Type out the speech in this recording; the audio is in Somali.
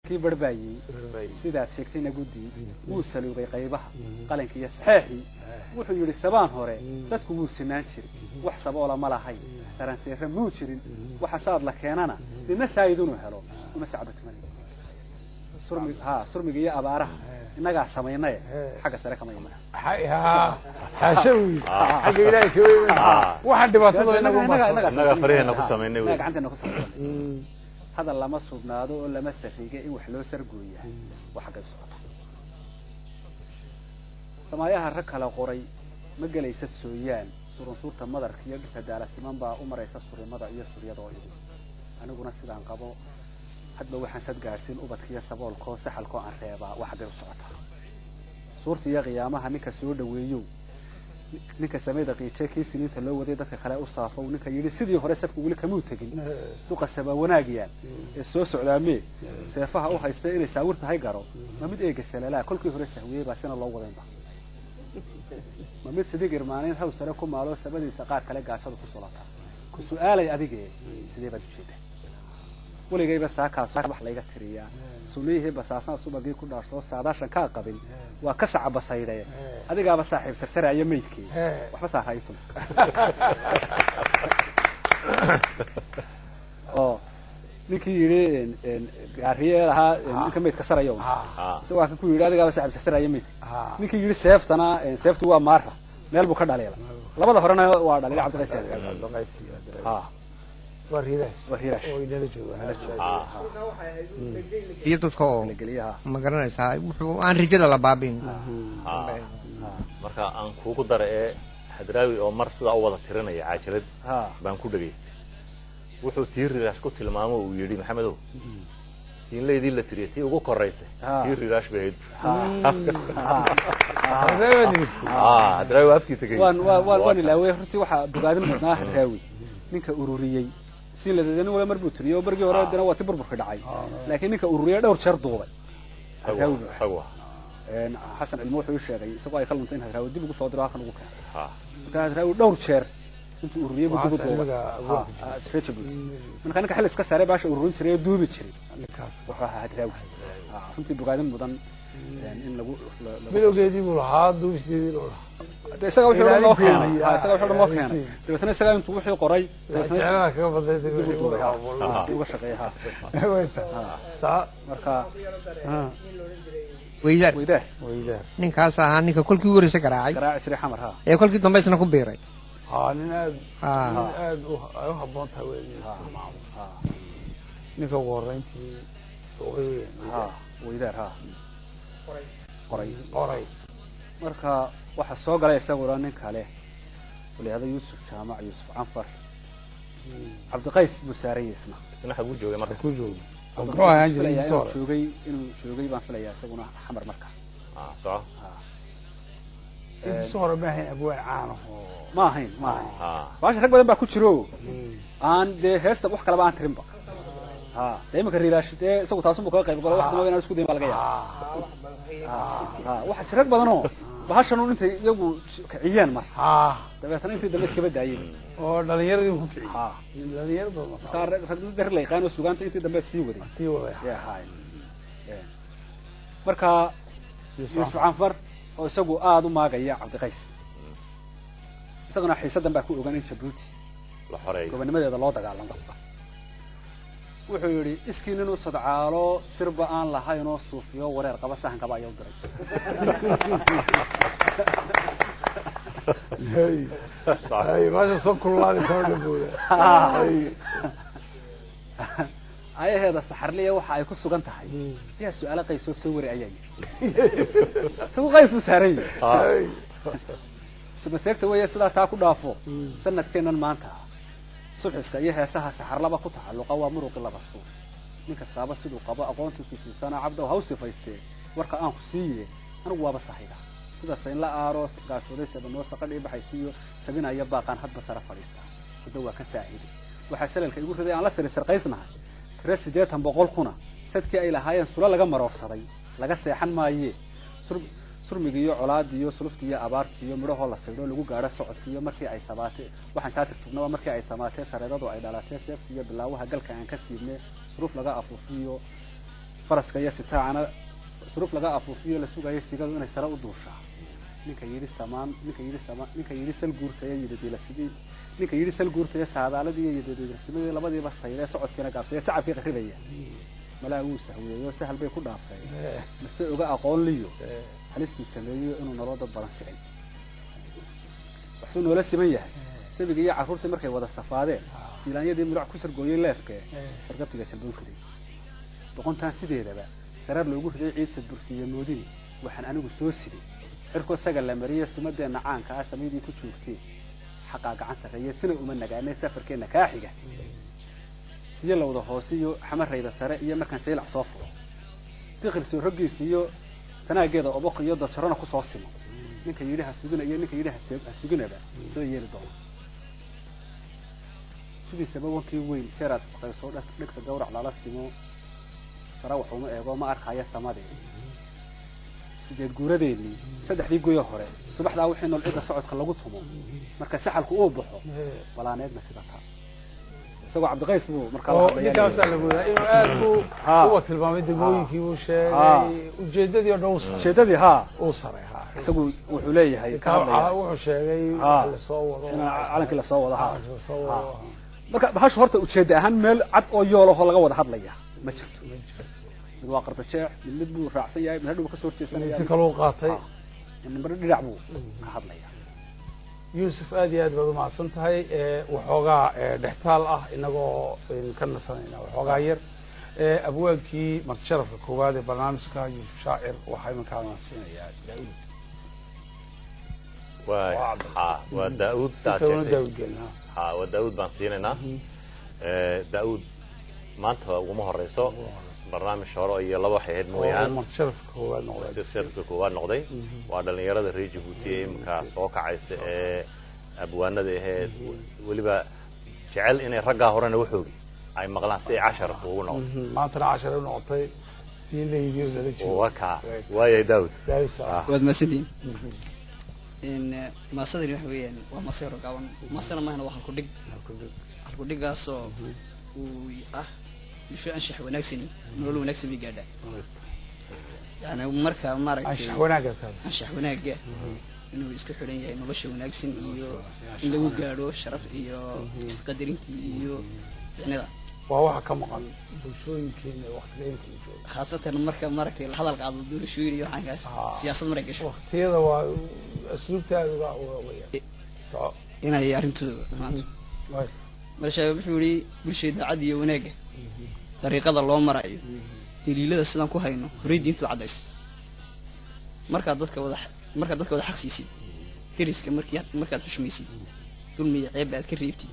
Kii barbaayey sidaad sheegtayna guddi wuu saluugay qaybaha qalinka iyo saxeexii. Wuxuu yidhi sabaan hore dadku wuu sinaan jiray, wax saboola ma lahayn, saranseere muu jirin, waxa saad la keenana nina saayid inuu helo uma sacbatmani. Surmi ha surmiga iyo abaaraha innagaa samaynaye xagga sare kama iman. Xaasha wiil xagga Ilaahay ka weyn waxaan dhibaatada inagu innagaa faraheena ku samaynay wey. Innagaa gacanteena ku samaysanay. Hadal lama sugnaado oo lama sariige in wax loo sargooyaa waa xaggay u socota. Samaayaha rag kala qoray ma gelaysa sooyaan, surunsuurta madarka iyo dhirta daalasiman baa u maraysa surimada iyo suryada oo igu. Aniguna sidaan qabo hadba waxaan sad gaadhsiin ubadkiiyo saboolkoo saxalkoo aan reebaa waa xaggay u socotaa. Suurta iyo qiyaamaha ninka soo dhaweeyow, ninka sameyda qiije kii siniinta loo waday dadka kale u saafow, ninka yidhi sidii hore safku weli kamuu tegin, duqa sabaa wanaagyaal ee soo socdaamee seefaha u haysta inay saawir tahay garo, ma mid eega salalaa kolkii hore sahwiyey baa sina loo wadaynba, ma mid sidig irmaanayn haw sare ku maalo sabadiisa qaar kale gaajada ku sulataa ku su'aalay adigee sidee baad ujeedaa? Weligayba saakaas wax layga tiriyaa sunniyihii basaasna subagii ku dhaashtoo saadaashan kaa qabin waa ka saca basaydhe adigaaba saaxiib sarsaraya maydkii waxba saaraayo tuma oo ninkii yidhi gaariye lahaa ninka maydka sarayo waa kan ku yidhi adigaaba saaxiib sarsaraya maydka. Ninkii yidhi seeftana seeftu waa maara meel buu ka dhaliila, labada horena waa dhaliila Cabdiqays. Waa riiraash, waa riiraash oo inala jooga iyo dadka oo ma garanaysaa wuxuu aan rajada la baabin. Marka aan kuugu dara ee Hadraawi oo mar sidaa u wada tirinaya caajalad baan ku dhegaystay, wuxuu tii riiraash ku tilmaamo uu yidhi Maxamedow siinleydii la tiriyay tii ugu koraysay tii riiraash bay ahayd. Hadraawi afkiisa ka waan waan waan ilaaway runtii. Waxaa bogaadin mudnaa Hadraawi ninka ururiyey siinladeeda, nin wala mar buu tiriyey oo bargii hore dana waa ti burburka dhacay, laakiin ninka ururiyey dhowr jeer duubay Hadraawi. Xasan Cilmi wuxuu u sheegay isagoo ay ka luntay in Hadraawi dib ugu soo diro halkan ugu keeno. Marka Hadraawi dhowr jeer intuu ururiyey buu dib u duubay reer Jabuuti. Marka ninka xil iska saaray baasha ururin jiray ee duubi jiray wuxuu ahaa Hadraawi. Runtii bogaadin mudan in lagu bilowgeedii buu lahaa, duubisteedii buu lahaa. Isaga wuxuu dhan loo keenay, isaga wuxuu dhan loo keenay, dabeetana isaga intuu wixii qoray jeclada kaga badnay dib u duubay uga shaqeeyay. Marka Weydaar, Weydaar, Weydaar ninkaas ahaa ninka kolkii ugu horreysa garaacay garaaci jiray Xamar ee kolkii dambe isna ku biiray. Nin aad nin aad ay u habboon tahay wey tilmaamo ninka ugu horreyntii duubay weyn. Weydaar qoray qoray. Marka waxaa soo galay isaguna nin kale oo la yihahdo Yuusuf Jaamac Yuusuf Canfar, Cabdiqays buu saarayay isna. Isna xaguu joogay marka? Ku joogay muxuu ahaan jiray? Inuu joogay, inuu joogay baan filayaa isaguna Xamar marka. Soco intiisa hore ma ahayn abwaan caan ahoo ma ahayn, ma ahayn. Baasha rag badan baa ku jiro aan dee heesta wax kaleba aan tirinba. Dee iminka riiraash dee isagu taasunbu kaga qayb galo, wax damaba inaan isku dayin baa laga yaaba. Waxaa jira rag badanoo bahashan un intay iyagu kiciyeen mar dabeetana intii dambe iskaba daayeen oo dhalinyaradii ku kiciyey dhalinyaro badan. Markaa rag dar la yaqaan oo sugaanta intii dambe sii waday sii waday yay ahaayeen. Marka Yuusuf Canfar oo isagu aada u maagaya Cabdiqays, isaguna xiisadan baa ku ogaan in Jabuuti la xoreeyo gobonimadeeda loo dagaalamo. Wuxuu yidhi iskii ninuu sadcaalo sirba aan lahayn oo suufiyo wareer qaba sahankaba ayaa u diray. Baasha soo kululaanaysa oo dhan. Ayaheeda saxarliya waxa ay ku sugan tahay yaa su-aalo qaysoo soo wari ayaa yidhi, isagu Qays buu saaran yahay. Sumaseegta weeye sidaa taa ku dhaafo sanadkeennan maanta subxiska iyo heesaha saxarlaba ku tacalluqa waa muruqi laba suur, nin kastaaba siduu qabo aqoontiisu siisana Cabdow haw sifaystee warka aan ku siiye anigu waaba sahayda sida saynla aaro gaajooday sabanoo saqadhii baxaysiiyo sabinaya baaqaan hadba sare fadhiista huddo waa ka saaciiday. Waxaa salalka igu riday aan la siri sarqaysnahay tiro 80 boqol kuna sadkii ay lahaayeen sula laga maroorsaday laga seexan maayee surmigi iyo colaadii iyo suluftii iyo abaartii iyo midhahoo la saydho lagu gaadho socodkii iyo markii ay samaatee waxaan saatir joognaba markii ay samaatee sareedadu ay dhalatee seeftii iyo bilaawaha galka aan ka siibne suruuf laga afuufiyo Faraska iyo sitaacana suruf laga afuufiyo la sugayo sigadu inay sare u duushaa. Ninka yidhi samaan, ninka yidhi samaan, ninka yidhi sal guurtaya yidhi ninka yidhi sal guurtaya saadaaladii iyo yidhi labadiiba sayree socodkiina gaabsaya sacabkii qarribaya. Malaa wuu sahwiyeeyo sahal bay ku dhaafay. Mase oga aqoon liyo halistuu sameeyo inuu nolol dad badan sicay. Waxsuu noola siman yahay sabiga iyo carruurtii markay wada safaadeen siilaanyadii murac ku sargooyey leefkee sargabtiga jalboon riday. Doqontaan sideedaba saraar loogu riday ciid sadbursiiya moodini waxaan anigu soo siday cirkoo saga la mariyey sumadeenna caanka ah samaydii ku joogtee xaqaa gacan sarreeya sina uma nagaanay safarkeenna kaa xiga. Siyo lawda hoose iyo xamarayda sare iyo markaan saylac soo furo diqil soo roggiis iyo sanaageeda oboq iyo dajarona ku soo simo. Ninka yidhi ha sugina iyo ninka yidhi ha suginaba sida yeeli doona. Sidiisaba wankii weyn jeeraad saqaysoo dhegta gawrac lala simo sare waxuma eego ma arkaayo samadee. Sideed guuradeennii saddexdii goyo hore subaxdaa wixii nool cidda socodka lagu tumo marka saxalku uu baxo walaaneedna sida taa. Isagoo Cabdiqays buu markaa la hadlayaa. Ninkaasaa la moodaa inuu aad uwa tilmaamay degmooyinkii buu sheegay ujeedadii oo dhan uu saray. Ujeedadii uu saray isagu wuxuu leeyahay ka hadlaya wuxuu sheegay la soo wado in calankii la soo wado la soo wado. Marka bahashu horta ujeeda ahaan meel cad oo yool ah oo laga wada hadlaya ma jirto. Mid waa qardajeex, mid buu raacsan yahay, mid hadhow ka soo horjeesanaya, si kaloo qaatay, nimbar dhinac buu ka hadlaya. Yuusuf aad iyo aad baad u mahadsan tahay. Waxoogaa dhextaal ah inagoo ka nasanayna waxoogaa yar. Abwaankii martisharafka koowaad ee barnaamijka Yuusuf Shaacir waxaa iminkaan siinayaa Daauud. Waa Daauud waa Daauud baan siinaynaa. Daauud maanta uguma horeyso barnaamij hore iyo laba waxay ahayd mooyaan martisharafka koowaad noqday. Waa dhalinyarada reer Jabuuti ee iminka soo kacaysa ee abwaanada ahayd weliba jecel inay raggaa horena waxoogi ay maqlaan si ay cashar ugu noqoto. Maantana cashar u noqotay sii laydiyo lala joogo. Waka waayay Daawud. Waad mahadsantihiin. Maasadani waxa weeyaan waa maasa yar oo gaaban. Maasana maahana waa halkudhig. Halkudhigaasoo uu ah bulsho anshax wanaagsani nolol wanaagsan bay gaadhaa. Yani marka maaragtay anshax wanaagga inuu isku xidhan yahay nolosha wanaagsan iyo in lagu gaadho sharaf iyo isqadarintii iyo ficnida. Waa waxa ka maqan bulshooyinkeena waqtiga imika la joogo, khaasatan marka maaragtay la hadal qaado doorashooyin iyo waxaankaas siyaasad maray gasho waqtiyada waa asluubta aad uga wayaan inay arrintooda maanta. Marsha wuxuu yidhi bulshada daacad iyo wanaagga dariiqada loo marayo daliilada sidaan ku hayno horey diintu caddays. Markaad dadka wada xaq siisid deriska markaad xushmaysid dulmi iyo ceeb aad ka reebtid